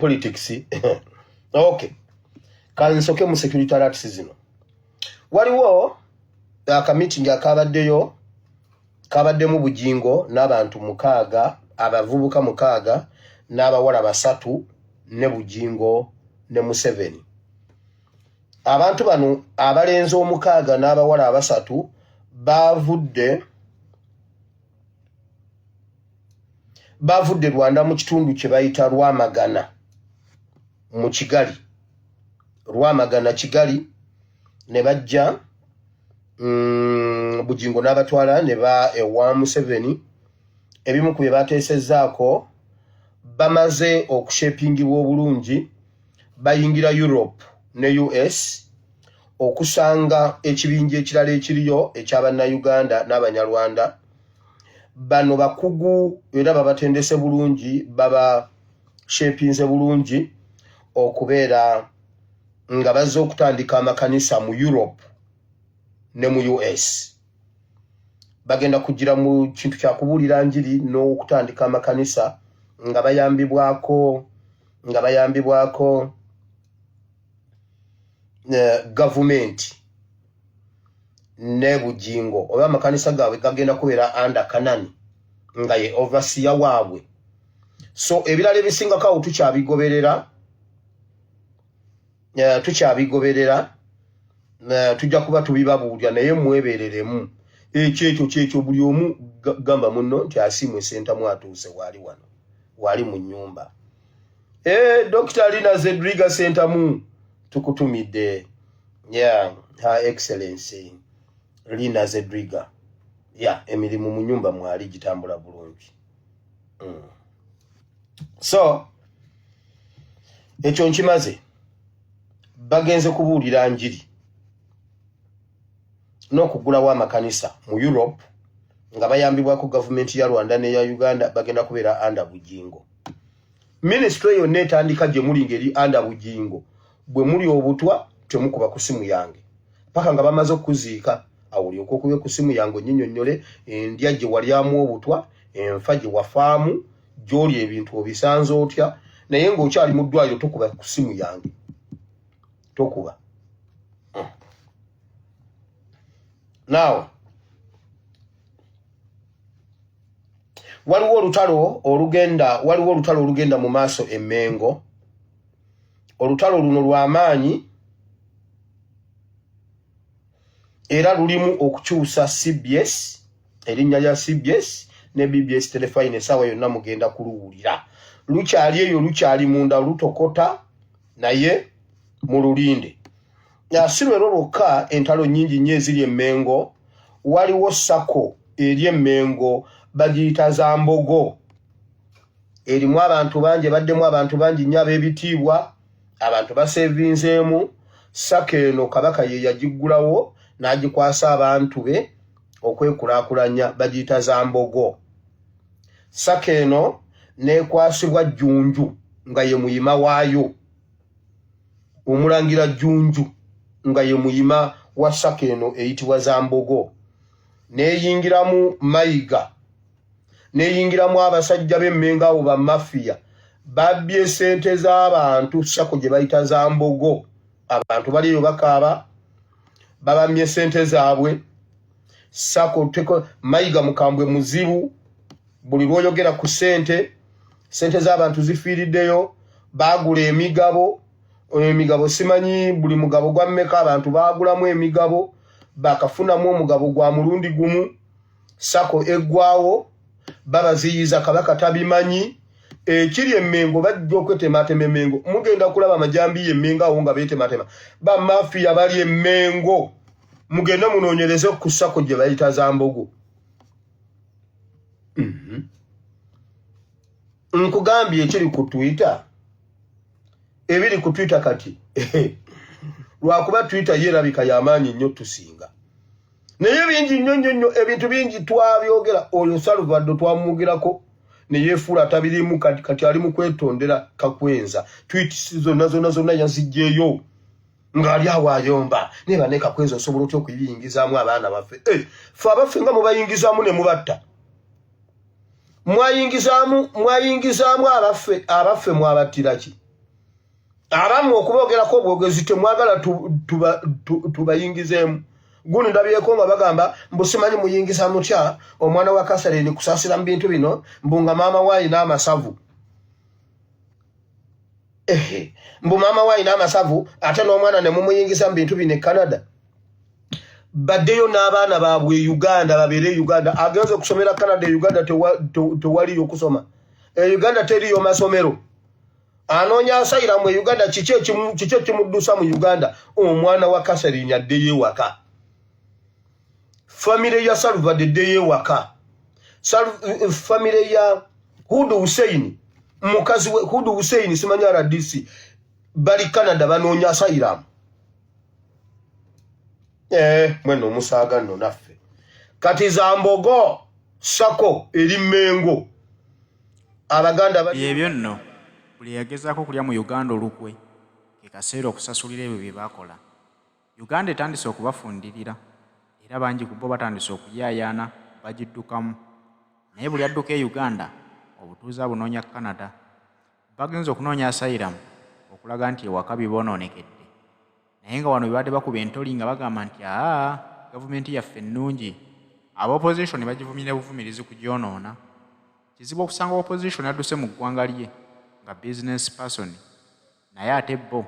Politics. Okay, kansoke mu security alerts zino. Waliwo akamitingi akabaddeyo, kabaddemu Bugingo n'abantu 6, abavubuka 6 n'abawala 3, ne Bugingo ne Museveni. Abantu bano, abalenzi 6 n'abawala 3, bavudde Rwanda mu kitundu kye bayita Rwamagana mu Kigali, Rwamagana Kigali, ne bajja Bugingo n'abatwala ne ba ewa Museveni. Ebimu ku bye bateesezzaako, bamaze okushepingibwa obulungi, bayingira Europe ne US okusanga ekibinja ekirala ekiriyo ekyabannayuganda n'Abanyarwanda. Bano bakugu era babatendese bulungi, baba shepinze bulungi okubeera nga bazze okutandika amakanisa mu Europe ne mu US. Bagenda kugira mu kintu kyakubuulira njiri n'okutandika amakanisa nga bayambibwako gavumenti ne Bugingo, oba amakanisa gaabwe gagenda kubeera under Kanani nga ye overseer waabwe. So ebirala ebisingako awo tukyabigoberera, tujja kuba tubibabuulira, naye mwebereremu. Ekyo ekyo kyekyo. Buli omu gamba munno nti Asiimwe Sentamu atuuse, waali wano, waali mu nnyumba. Dr. Lina Zedriga Sentamu tukutumidde. Yeah, Her Excellency Lina Zedriga. Yeah, emirimu mu nyumba mwali gitambula bulungi. So ekyo nkimaze. Bagenze kubuulira njiri n'okugulawo amakanisa mu Europe nga bayambibwako gavumenti ya Rwanda n'eya Uganda. Bagenda kubeera under Bugingo. Minisitule yonna etandika gye muli ng'eri under Bugingo, bwe muli obutwa temukuba ku simu yange paka nga bamaze okuziika. Awo olyoka okube ku simu yange onnyinyonnyole endya gye walyamu obutwa, enfa gye wafaamu, gy'oli ebintu obisanze otya. Naye ng'okyali mu ddwaliro tokuba ku simu yange, tokuba. Now waliwo olutalo olugenda mu maaso Emmengo. Olutalo luno lw'amaanyi era lulimu okukyusa CBS, erinnya lya CBS ne BBS Telefine. Essaawa yonna mugenda kuluwulira. Lukyali eyo, lukyali munda lutokota, naye mululinde. Si lwero lwokka, entalo nnyingi nnyo eziri Emmengo. Waliwo SACCO eri Emmengo, bagiyita za Mbogo, erimu abantu bangi, ebaddemu abantu bangi nnyo ab'ebitiibwa, abantu basevinzeemu. SACCO eno Kabaka ye yagiggulawo n'agikwasa abantu be okwekulaakulanya, bagiyita za Mbogo. SACCO eno n'ekwasibwa Jjunju nga ye muyima waayo, Omulangira Jjunju nga ye muyima wa SACCO eno eyitibwa za Mbogo. Neeyingiramu Mayiga, neeyingiramu abasajja b'Emmengo abo bamafiya, babbye sente z'abantu. SACCO gye bayita za Mbogo, abantu bali eyo bakaaba, babamye sente zaabwe. SACCO teko Mayiga mukambwe muzibu, buli lw'oyogera ku sente, sente z'abantu zifiiriddeyo. Baagula emigabo, emigabo simanyi buli mugabo gwa mmeka, abantu baagulamu emigabo, bakafunamu omugabo gwa mulundi gumu. SACCO eggwawo, babaziyiza, Kabaka tabimanyi. Ekiri Emmengo, bajja okwetematema Emmengo. Mugenda kulaba amajambiya Emmengo awo nga beetematema, bamafiya bali Emmengo. Mugende munoonyereze ku SACCO gye bayita za Mbogo. Nkugambye ekiri ku Twitter, ebiri ku Twitter kati lwakuba Twitter yeerabika y'amaanyi nnyo tusinga, naye bingi nnyo nnyo nnyo, ebintu bingi twabyogera. Oyo Salvado twamwogerako neyeefuula atabirimu, kati kati ali mu kwetondera Kakwenza. Tweets zonna zonna zonna yazigyeyo ng'ali awo ayomba naye. Bane Kakwenza, osobola otya okuyingizaamu abaana baffe? Eh, fe abaffe nga mubayingizaamu ne mubatta, mwayingizaamu abaffe, abaffe mwabattira ki? Abamu okuboogerako obwogezi temwagala tubayingizeemu. Gundi ndabyeko nga bagamba mbu simanyi muyingiza mutya omwana wa Catherine Kusaasira mu bintu bino, mbu nga maama we alina amasavu. Ehe, mbu maama we alina amasavu ate n'omwana ne mumuyingiza mu bintu bino e Canada. Baddeyo n'abaana baabwe e Uganda, babeere e Uganda. Agenze okusomera Canada, e Uganda tewaliyo kusoma. E Uganda teriyo masomero. Anoonya asayiramu e Uganda. Kiki ekimuddusa mu Uganda? Omwana wa Catherine addeyo ewaka, famire ya Salvador eddeyo ewaka, famire ya Hudu Hussein, mukazi we Hudu Hussein simanyi RDC, bali Canada banoonya asayiramu. Eh, mwena omusaaga nno naffe. Kati Zambogo Sako eri Mengo, Abaganda bali Byebyo nno, buli eyagezaako okulya mu Uganda olukwe ke kaseera okusasulira ebyo bye baakola. Uganda etandise okubafundirira era bangi ku bo batandise okuyaayaana bagiddukamu. Naye buli adduka e Uganda obutuuze abunoonya Canada. Bagenze okunoonya asylum okulaga nti ewaka bibonoonekedde. Naye nga wano bebadde bakuba entoli nga bagamba nti aa gavumenti yaffe nnungi. Aba opposition bagivumye buvumirizi kugyonoona. Kizibu okusanga opposition adduse mu ggwanga lye nga business person, naye ate bo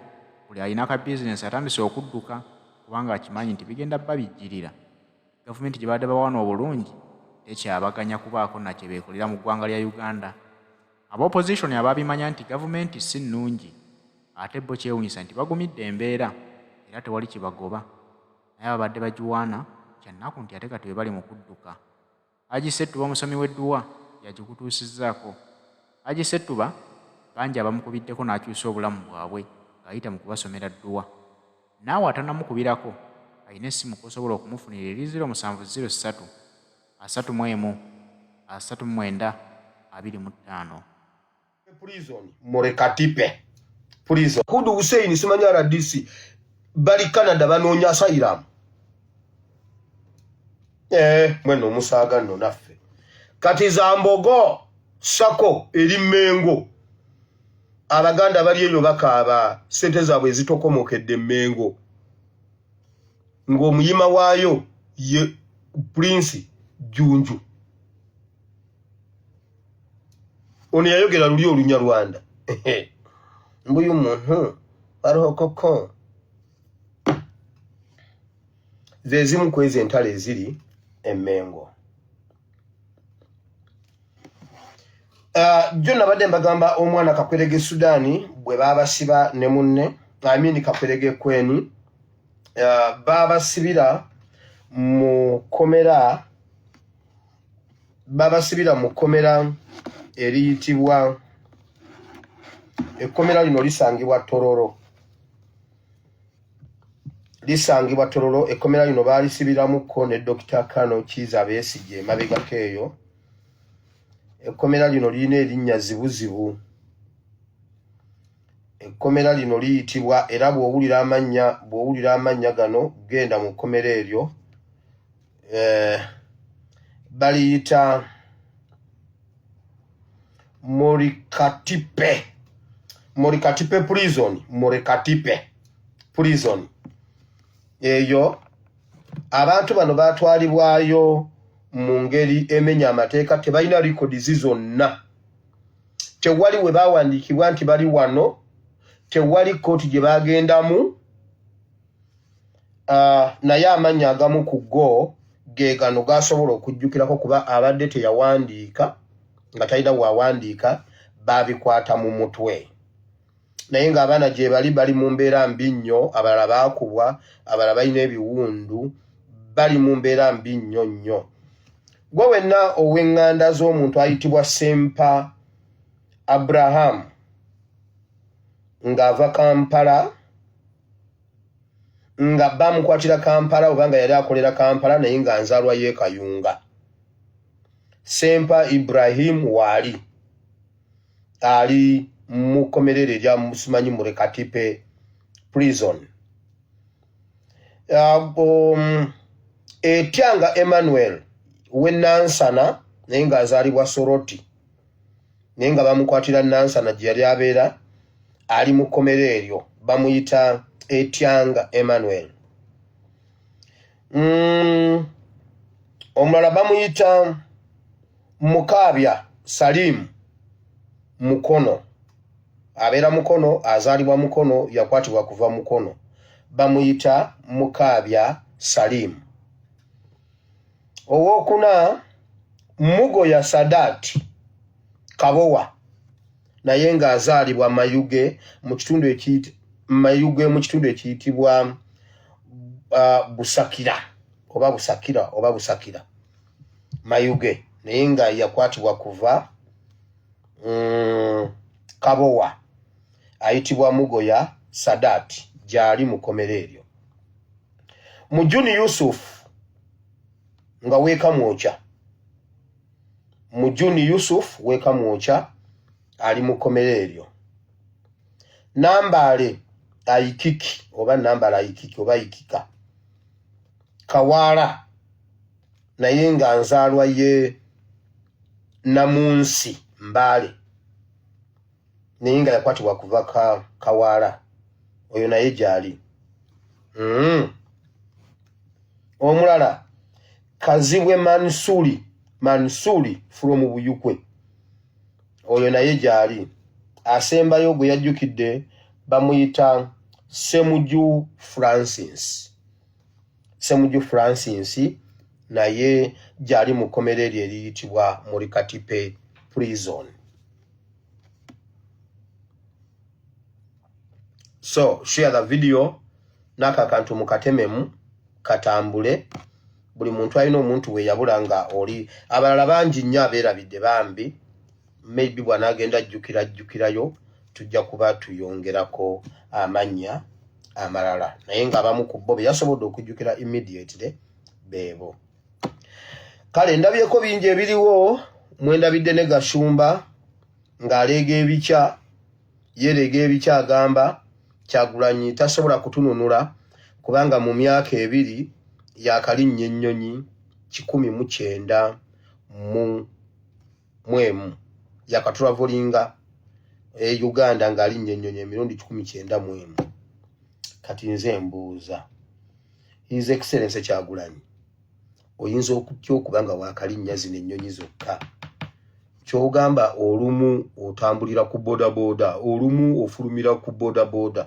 buli alina ka bizinensi atandise okudduka kubanga akimanyi nti bigenda babijjirira. Gavumenti gye babadde bawaana obulungi tekyabaganya kubaako na kye beekolera mu ggwanga lya Uganda. Aba opposition abaabimanya nti gavumenti si nnungi ate bo kyewuunyisa nti bagumidde embeera era tewali kibagoba, naye ababadde bagiwaana kya nnaku nti ate kati be bali mu kudduka. Haji Ssettuba omusomi w'edduwa y'agikutuusizzaako. Haji Ssettuba bangi abamukubiddeko n'akyusa obulamu bwabwe ng'ayita mu kubasomera dduwa. Naawe atannamukubirako alina essimu kw'osobola okumufunira eri 0703 31 39 25. Prison Murekatipe prison. Hudu Hussein simanyi RDC bali Canada banoonya asylum. Eh, mwena omusaaga nno naffe. Kati Zambogo Sako eri Mengo, Abaganda bali eyo bakaaba sente zaabwe ezitokomokedde Mengo, ng'omuyima waayo ye Prince Junju. Ono yayogera luli Olunyarwanda, mbuyu muntu bariho koko. Ze zimu ku ezo entalo eziri e Mengo. Jjo nabadde mbagamba omwana Kakwerege Sudaani bwe baabasiba ne munne, I mean Kakwerege Kweni, baabasibira mu kkomera, babasibira mu kkomera eriyitibwa, ekkomera lino lisangibwa Tororo, lisangibwa Tororo. Ekkomera lino baalisibiramuko ne Dr. Kano Kiiza Besigye emabegako eyo. Ekkomera lino lirina erinnya zibuzibu. Ekkomera lino liyitibwa, era bw'owulira amannya, bw'owulira amannya gano genda mu kkomera eryo, baliyita Morikatipe, Morikatipe prison, Morikatipe prison. Eyo abantu bano batwalibwayo mu ngeri emenya amateeka, tebalina records zonna, tewali we bawandiikibwa nti bali wano, tewali kkooti gye bagendamu. Naye amannya agamu ku go ge gano gasobola okujjukirako kuba abadde teyawandiika, nga talina wawandiika, babikwata mu mutwe. Naye ng'abaana gye bali bali mu mbeera mbi nnyo, abalala baakubwa, abalala balina ebiwundu, bali mu mbeera mbi nnyo nnyo. Gwe wenna ow'eŋŋanda z'omuntu ayitibwa Sempa Abraham ng'ava Kampala, nga bamukwatira Kampala oba nga yali akolera Kampala naye nga nzaalwa y'e Kayunga, Sempa Ibrahim waali ali mu kkomerero erya simanyi Murekatipe prison. Etyanga Emmanuel w'e Nansana naye ng'azaalibwa Soroti, naye nga bamukwatira Nansana gye yali abeera, Ali mu kkomera eryo, bamuyita Etyanga Emmanuel. Omulala bamuyita Mukaabya Salim Mukono, abeera Mukono, azaalibwa Mukono, yakwatibwa kuva Mukono, bamuyita Mukaabya Salim. Owokuna Mugoya Sadat Kabowa, naye ng'azaalibwa Mayuge mu kitundu Mayuge mu kitundu ekiyitibwa Busakira oba Busakira oba Busakira Mayuge, naye nga yakwatibwa kuva Kabowa, ayitibwa Mugoya Sadat, gyali mukomera eryo. Mujuni Yusuf nga weekamwokya, Mujuni Yusuf weekamwokya, ali mukomera eryo. Nambaale Aikiki oba Nambale Aikiki oba Aikika Kawaala, naye nga nzaalwa ye Namunsi Mbaale, naye nga yakwatibwa kuva Kawaala, oyo naye gyali. Omulala Kazibwe Mansuri, Mansuri from Buyukwe, oyo naye gyali. Asembayo gwe yajjukidde bamuyita Semuju Francis, Semuju Francis, naye gyali mu kkomera eryo eriyitibwa Murikatipe Prison. So share the video, n'ako akantu mukatememu katambule, buli muntu alina omuntu we yabula nga oli. Abalala bangi nnyo abeerabidde bambi, maybe bw'anaagenda ajjukira ajjukirayo, tujja kuba tuyongerako amannya amalala, naye ng'abamu ku bo be yasobodde okujjukira immediately beebo. Kale ndabyeko bingi ebiriwo, mwendabidde ne Gashumba ng'aleega ebikya, yeereega ebikya, agamba Kyagulanyi tasobola kutununula kubanga mu myaka 2 yakalinnya ennyonyi 191, yakatulavolinga e Uganda ng'alinnya ennyonyi emirundi 191. Kati nze mbuuza His Excellence Kyagulanyi, oyinza okutya okuba nga wakalinnya zino ennyonyi zokka, kyogamba olumu otambulira ku bodaboda, olumu ofulumira ku bodaboda,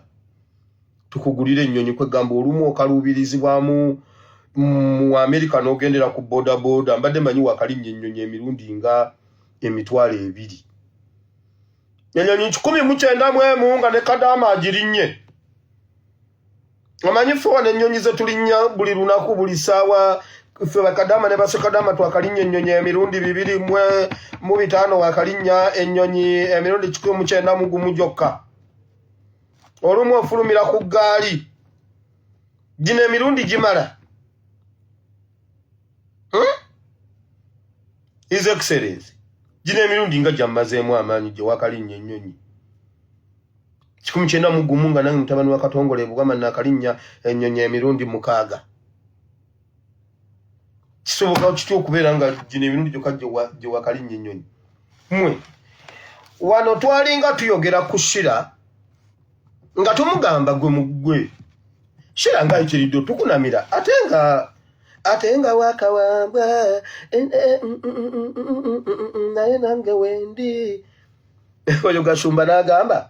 tukugulira ennyonyi, kwegamba olumu okaluubirizibwamu mu Amerika n'ogendera ku bodaboda. Mbadde manyi wakalinnya ennyonyi emirundi nga 20,000, ennyonyi 191 nga ne Kadaama agirinnye. Omanyi ffe wano ennyonyi ze tulinnya buli lunaku, buli ssaawa, ffe bakadaama ne basekadaama twakalinnya ennyonyi emirundi 205, wakalinnya ennyonyi emirundi 191 gyokka. Olumu ofulumira ku ggaali. Gino emirundi gimala, His Excellence, gino emirundi nga gyammazeemu amaanyi gye wakalinnya ennyonyi 191, nga nange mutabani wa Katongole ebugamba nakalinnya ennyonyi emirundi 6. Kisoboka kitya okubeera nga gino emirundi gyokka gye wakalinnya ennyonyi? Mmwe wano twalinga tuyogera ku Shira nga tumugamba, gwe mugwe Shira nga ayitiridde otukunamira, ate nga wakawambwa, naye nange wendi. Oyo Gashumba n'agamba,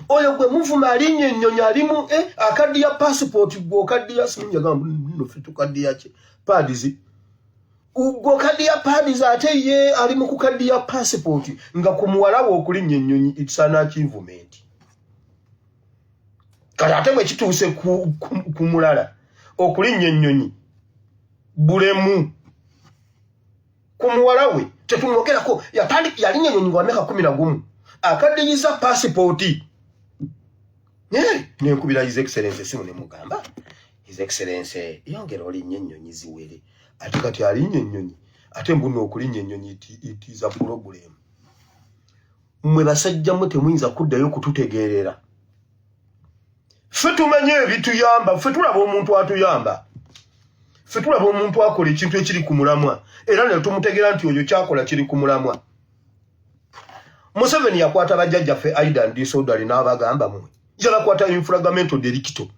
Oyo gwe muvuma alinnya ennyonyi alimu akaddiya passport, gwe okaddiya sinyagamba nno ffe tukaddiya ki pads, gwe okaddiya pads, ate ye ali mu kukaddiya passport, nga ku muwala we okulinnya ennyonyi it's an achievement. Kati ate bwe kituuse ku mulala okulinnya ennyonyi bulemu, ku muwala we tetumwogerako, yalinnya ennyonyi nga wa myaka 11, akaddiyiza pasipooti. Nenkubira His Excellence esimu ne mugamba, His Excellence, yongera olinnya ennyonyi ziwere. Ate kati alinnya ennyonyi, ate mbuno okulinnya ennyonyi it is a problem. Mmwe basajja mmwe temuyinza kuddayo kututegeerera. Ffe tumanye ebituyamba, ffe tulaba omuntu atuyamba, ffe tulaba omuntu akola ekintu ekiri ku mulamwa, era ne tumutegeera nti oyo kyakola kiri ku mulamwa. Museveni yakwata bajjajjaffe aidan disodali n'abagamba, mwe yabakwata in flagrante delicto.